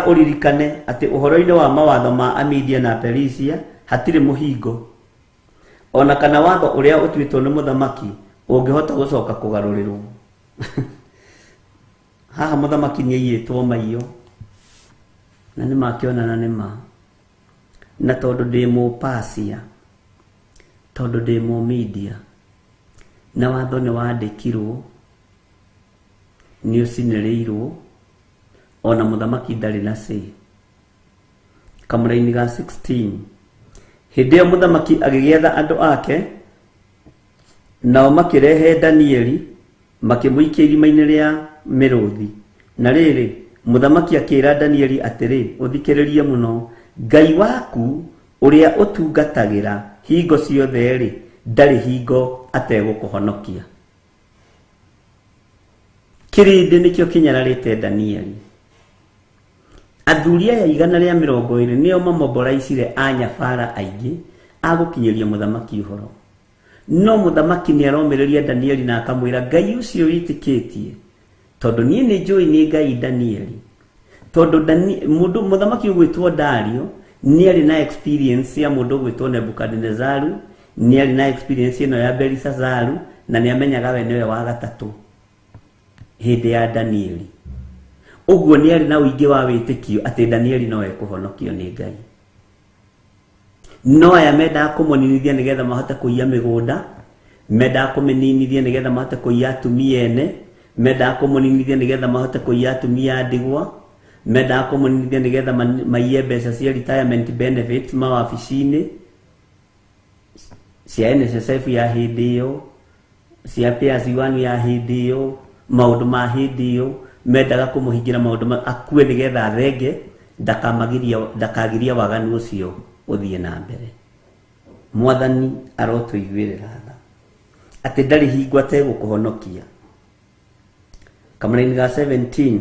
Ũririkane atĩ ũhoro-inĩ wa mawatho ma Amedia na Perisia hatirĩ mũhingo, o na kana watho ũrĩa ũtuĩtwo nĩ mũthamaki ũngĩhota gũcoka kũgarũrĩrwo. Haha mũthamaki nĩ aiyĩtwo maiyo, na nĩ makĩonana nĩ ma. Na tondũ ndĩ Mũpasia, tondũ ndĩ Mũmedia, na watho nĩ wandĩkirwo, nĩ ũcinĩrĩirwo, ona mũthamaki ndarĩ na say. Kamũraini ga 16. Hĩndĩ ĩyo mũthamaki agĩgĩatha andũ ake, nao makĩrehe Danieli, makĩmũikia irima-inĩ rĩa mĩrũthi. Na rĩrĩ, mũthamaki akĩĩra Danieli atĩrĩ, ũthikĩrĩrie mũno, Ngai waku ũrĩa ũtungatagĩra hingo ciothe-rĩ, ndarĩ hingo ategũkũhonokia. Kĩrĩndĩ nĩkĩo kĩnyararĩte Danieli. Athuri aya 120 nĩo mamoboraicire anyabara aingĩ a gũkinyĩria mũthamaki ũhoro. No mũthamaki nĩ aromĩrĩria Danieli na akamwĩra Ngai ũcio wĩtĩkĩtie, tondũ niĩ nĩ njũĩ nĩ Ngai Danieli. Tondũ mũndũ mũthamaki ũgwĩtwo Dario nĩ arĩ na experience ya mũndũ ũgwĩtwo Nebukadnezaru, nĩ arĩ na experience ĩno ya Belishazaru, na nĩ amenyaga we nĩwe wa gatatũ hĩndĩ ya Danieli. Ũguo nĩ arĩ na ũingĩ wa wĩtĩkio atĩ Danieli no ekũhonokio nĩ Ngai. No aya mendaga kũmũninithia nĩgetha mahote kũiya mĩgũnda, mendaga kũmĩninithia nĩgetha mahote kũiya atumia ene, mendaga kũmũninithia nĩgetha mahote kũiya atumia a ndigwa, mendaga kũmũninithia nĩgetha maiye mbeca cia retirement benefits mawabici-inĩ cia NSSF ya hĩndĩ ĩyo, cia Pay As You Earn ya hĩndĩ ĩyo, maũndũ ma hĩndĩ ĩyo, mendaga kũmũhingĩra maũndũ ma akue nĩgetha athenge, ndakagiria waganu ũcio ũthiĩ na mbere. Mwathani arotũiguĩrĩra tha atĩ ndarĩ hingo ategũkũhonokia. Kamũraini ga 17.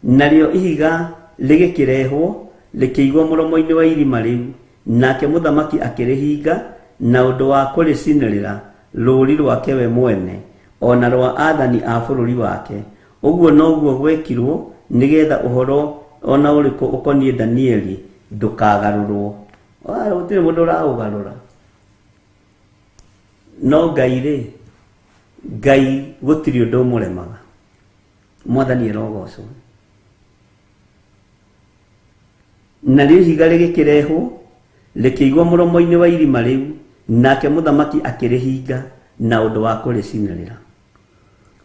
Narĩo ihiga rĩgĩkĩrehwo rĩkĩigwo mũromo-inĩ wa irima rĩu, nake mũthamaki akĩrĩhinga na ũndũ wa kũrĩcinĩrĩra rũũri rwake we mwene, o na rwa athani a bũrũri wake. Ũguo noguo gwekirwo nĩgetha ũhoro o na ũrĩkũ ũkoniĩ Danieli ndũkagarũrwo. Gũtirĩ mũndũ ũraũgarũra. No Ngai rĩ, Ngai gũtirĩ ũndũ ũmũremaga. Mwathani arogocwo. Narĩo ihiga rĩgĩkĩrehwo rĩkĩigwo mũromo-inĩ wa irima rĩu, nake mũthamaki akĩrĩhinga na ũndũ wa kũrĩcinĩrĩra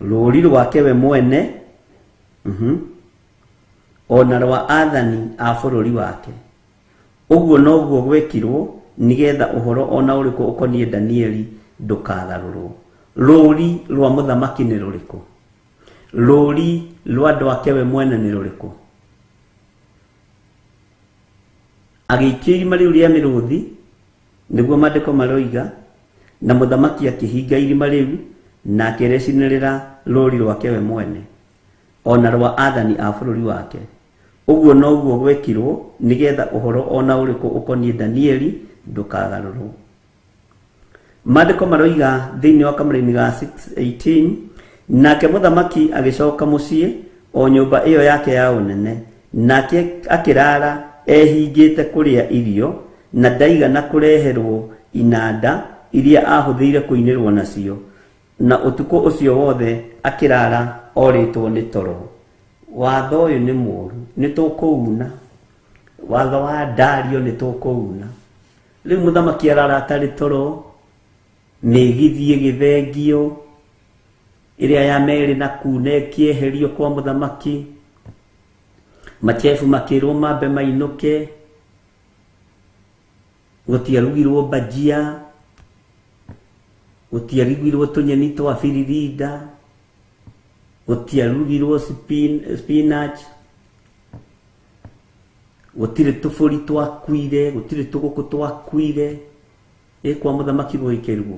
rũũri rwake we mwene, o na rwa athani a bũrũri wake. Ũguo noguo gwekirwo nĩgetha ũhoro o na ũrĩkũ ũkoniĩ Danieli ndũkagarũrwo. Rũũri rwa mũthamaki nĩ rũrĩkũ? Rũũri rwa andũ ake we mwene nĩ rũrĩkũ? Agĩikio irima rĩu rĩa mĩrũthi, nĩguo maandĩko maroiga, na mũthamaki akĩhinga irima rĩu na akĩrĩcinĩrĩra rũũri rwake we mwene, o na rwa athani a bũrũri wake. Ũguo noguo gwekirwo nĩgetha ũhoro o na ũrĩkũ ũkoniĩ Danieli ndũkagarũrwo. Maandĩko maroiga thĩinĩ wa kamũraini ga 6:18, nake mũthamaki agĩcoka mũciĩ o nyũmba ĩyo yake ya ũnene, nake akĩrara ehingĩte kũrĩa irio, na ndaigana kũreherwo inanda iria ahũthĩire kũinĩrwo nacio, na ũtukũ ũcio wothe akĩrara orĩtwo nĩ toro. Watho ũyũ nĩ mũũru, nĩ tũkũuna. Watho wa Dario nĩ tũkũuna. Rĩu mũthamaki arara atarĩ toro, mĩgithi ĩgĩthengio, ĩrĩa ya merĩ na kuna ĩkĩeherio kwa mũthamaki, machefu makĩrwo mambe mainũke, gũtiarugirwo bajia, gũtiarugirwo tũnyeni twa biririnda, gũtiarugirwo spinach, gũtirĩ tũbũri twakuire, gũtirĩ tũgũkũ twakuire, ĩ kwa mũthamaki gũgĩkĩrugwo.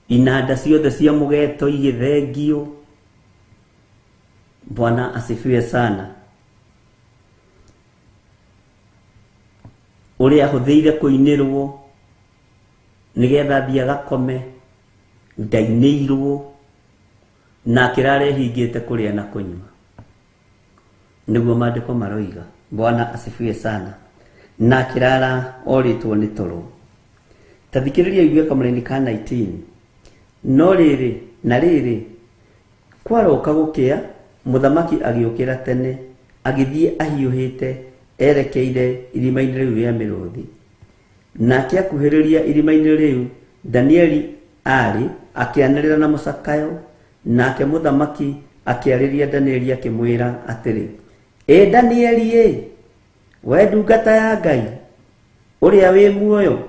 Inanda ciothe cia mũgeto igĩthengio. Bwana asifiwe sana. Ũrĩa ahũthĩire kũinĩrwo nĩgetha athiĩ agakome, ndainĩirwo. Na akĩrara ehingĩte kũrĩa na kũnyua. Nĩguo maandĩko maroiga. Bwana asifiwe sana. Na akĩrara orĩtwo nĩ toro. Ta thikĩrĩria ũigue kamũraini ka 19. No rĩrĩ, na rĩrĩ, kwaroka gũkĩa, mũthamaki agĩũkĩra tene, agĩthiĩ ahiũhĩte erekeire irima-inĩ rĩu rĩa mĩrũthi. Nake akuhĩrĩria irima-inĩ rĩu Danieli aarĩ, akĩanĩrĩra na mũcakayo, nake mũthamaki akĩarĩria Danieli akĩmwĩra atĩrĩ, Ĩ Danieli-ĩ, we ndungata ya Ngai ũrĩa wĩ muoyo,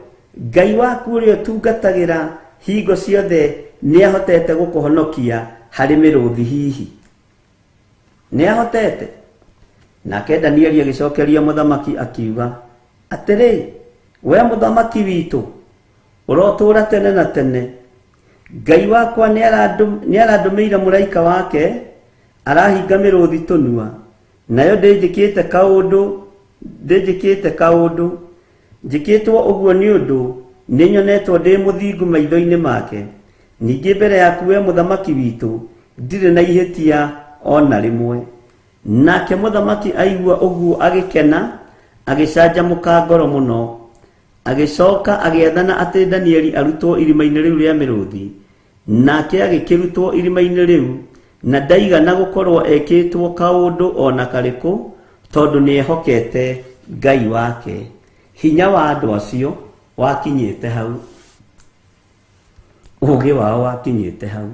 Ngai waku ũrĩa ũtungatagĩra hingo ciothe nĩahotete gũkũhonokia harĩ mĩrũthi hihi? Nĩahotete? Nake Danieli agĩcokeria mũthamaki akiuga atĩrĩ, we mũthamaki witũ, ũrotũũra tene na tene. Ngai wakwa nĩarandũmĩire mũraika wake, arahinga mĩrũthi tũnua, nayo ndĩnjĩkĩte kaũndũ, ndĩnjĩkĩte kaũndũ. Njĩkĩtwo ũguo nĩ ũndũ nĩnyonetwo ndĩ mũthingu maitho-inĩ make. Ningĩ mbere yaku we mũthamaki witũ, ndirĩ na ihĩtia o na rĩmwe. Nake mũthamaki aigua ũguo agĩkena, agĩcanjamũka ngoro mũno. Agĩcoka agĩathana atĩ Danieli arutwo irima-inĩ rĩu rĩa mĩrũthi. Nake agĩkĩrutwo irima-inĩ rĩu, na ndaigana gũkorwo ekĩtwo kaũndũ o na karĩkũ, tondũ nĩehokete Ngai wake. Hinya wa andũ acio wakinyĩte hau. Ũũgĩ wao wakinyĩte hau.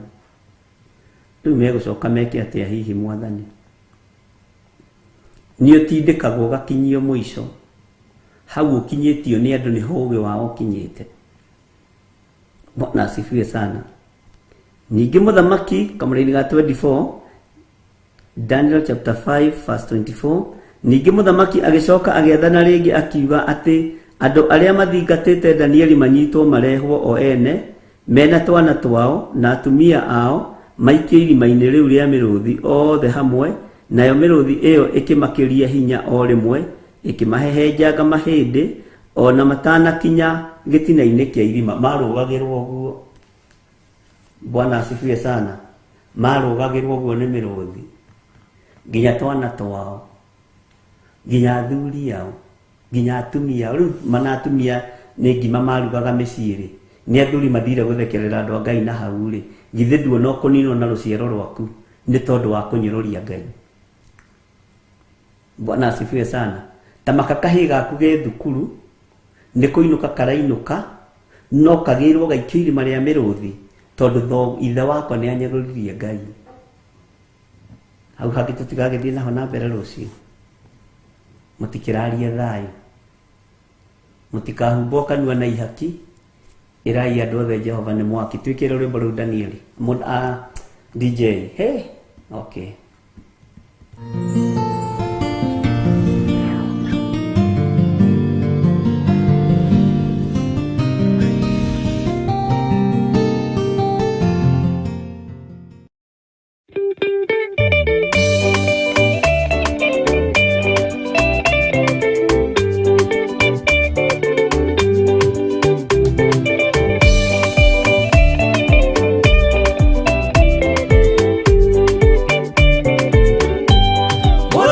Rĩu megũcoka meke atĩa hihi mwathani? Nĩ ũtindĩkagwo ũgakinyio mũico. Hau ũkinyĩtio nĩ andũ nĩho ũũgĩ wao ũkinyĩte. Bwana asifiwe sana. Ningĩ mũthamaki kamũraini ga 24 Daniel chapter 5 verse 24 Ningĩ mũthamaki agĩcoka agĩathana rĩngĩ akiuga atĩ andũ arĩa mathingatĩte Danieli manyitwo marehwo o ene mena twana twao na atumia ao maikio irima-inĩ rĩu rĩa mĩrũthi othe hamwe, nayo mĩrũthi ĩyo ĩkĩmakĩria hinya o rĩmwe, ĩkĩmahehenjanga mahĩndĩ o na matanakinya gĩtina-inĩ kĩa irima. Marũgagĩrwo ũguo. Bwana asifiwe sana. Marũgagĩrwo ũguo nĩ mĩrũthi nginya twana twao, nginya athuri ao, nginya atumia ao. Rĩu mana atumia nĩ ngima marugaga mĩciĩ rĩ, nĩ athuri mathire gũthekerera andũ a Ngai na hau rĩ, githĩ nduona ũkũninwo na rũciaro rwaku nĩ tondũ wa kũnyũrũria Ngai? Bwana asifiwe sana. Ta maka kahĩĩ gaku ge thukuru nĩ kũinũka karainũka no kagĩrwo gaikio irima rĩa mĩrũthi tondũ tho ithe wakwa nĩ anyũrũririe Ngai. Hau hangĩ tũtigagĩthiĩ naho na mbere rũciũ. Mũtikĩrarie thayũ. Mũtikahumbwo kanua na ihaki. Ĩrai andũ othe Jehova nĩ mwaki. Twĩkĩre rwĩmbo rũu Danieli. DJ. Hey. Okay.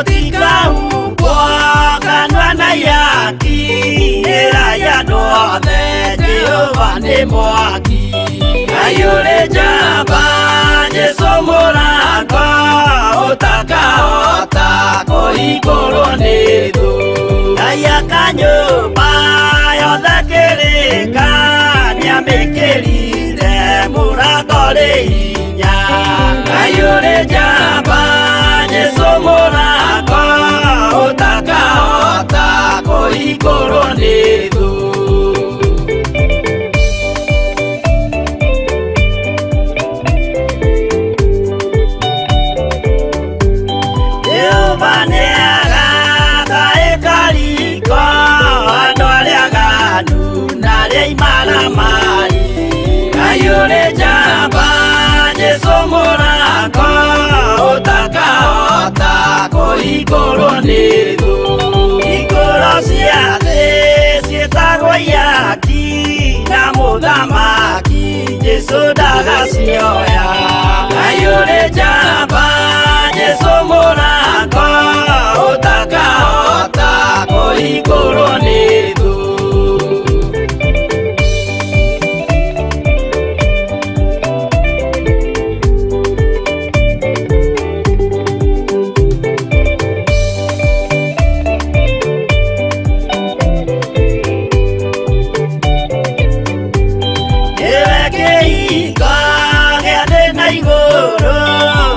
Mũtikahumbwo kanua na ihaki, ĩrai andũ othe Jehova nĩ mwaki. Ngai ũrĩ njamba, Jesũ mũrango, ũtakahota kũhingũrwo nĩ thũ. Ngai aka nyũmba yothe kĩrĩka, nĩamĩkĩrire mũrango rĩ hinya. Ngai ũrĩ njamba, Jesũ mũrango, ũtakahota kũhingũrwo nĩ thũ. Jehova nĩagaka ĩkariko andũ arĩa aganu na arĩa imaramari. Ngai ũrĩ njamba, Jesũ mũrango, ũtakahota kũhingũrwo nĩ thũ. Hingũro cia thĩ ciĩtagwo ihaki na mũthamaki Jesu ndagacioya. Ngai ũrĩ njamba, Jesu mũrango ũtakahota kũhingũrwo nĩ thũ. Nĩwe kĩhingo gĩa thĩ na igũrũ,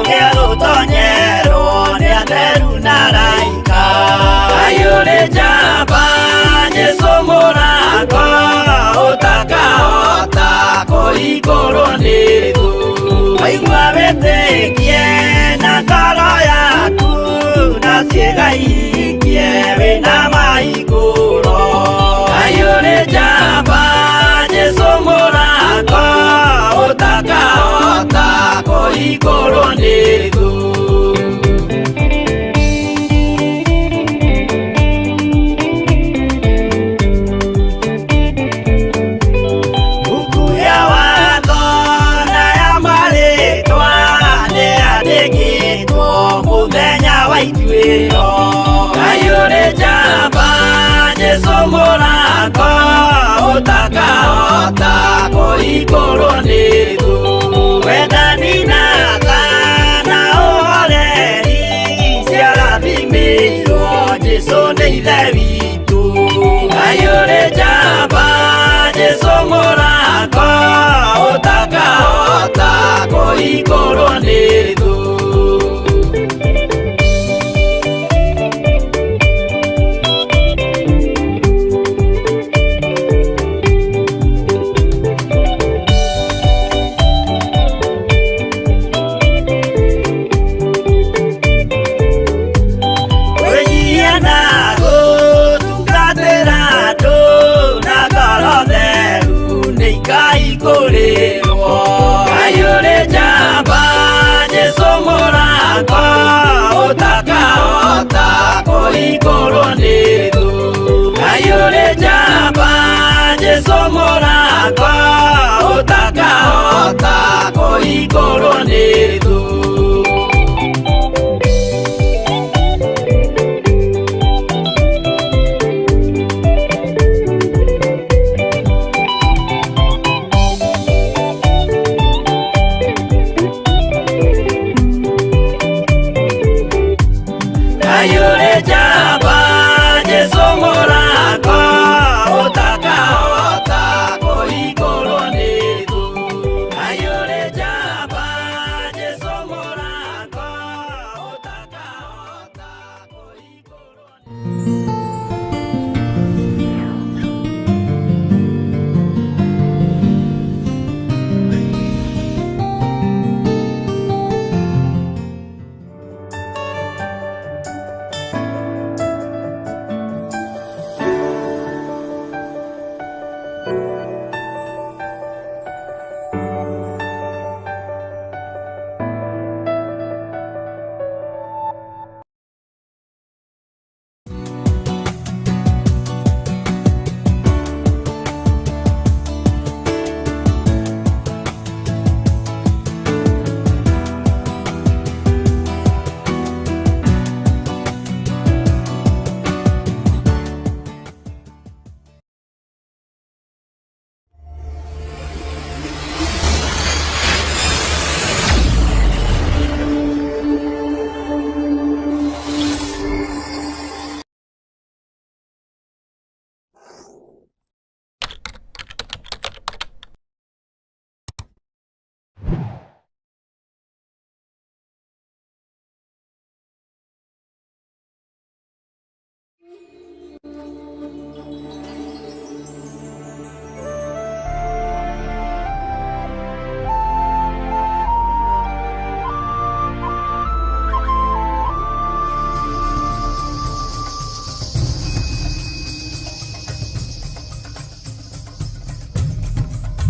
gĩa gũtonyerwo nĩ atheru na araika. Ngai ũrĩ njamba, Jesu mũrango ũtakahota kũhingũrwo nĩ thũ. Waigua wĩtĩkie na ngoro yaku, na ciĩga ihingie wĩna mahingũro. Ngai ũrĩ njamba, Jesu mũrango ũtakahota kũhingũrwo nĩ thũ. Mbuku ya watho na ya marĩtwa nĩyandĩkĩtwo mũthenya wa ituĩro. Ngai ũrĩ njamba, Jesu mũrango ũtakahota kũhingũrwo nĩ thũ. Wendani na tha na ũhoreri ciarathimĩirwo Jesu nĩ Ithe witũ. Ngai ũrĩ njamba, Jesu mũrango ũtakahota kũhingũrwo nĩ thũ. Kwĩnyihia na gũtungatĩra andũ na ngoro theru nĩikaihingũrĩrwo. Ngai ũrĩ njamba, Jesu mũrango ũtakahota kũhingũrwo nĩ thũ. Ngai ũrĩ njamba, Jesu mũrango ũtakahota kũhingũrwo nĩ thũ. Ngai ũrĩ njamba, Jesu mũrango ũtakahota kũhingũrwo nĩ thũ. Ngai ũrĩ njamba, Jesu mũrango ũtakahota kũhingũrwo nĩ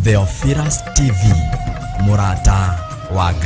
Theophilus TV, mũrata wa Ngai.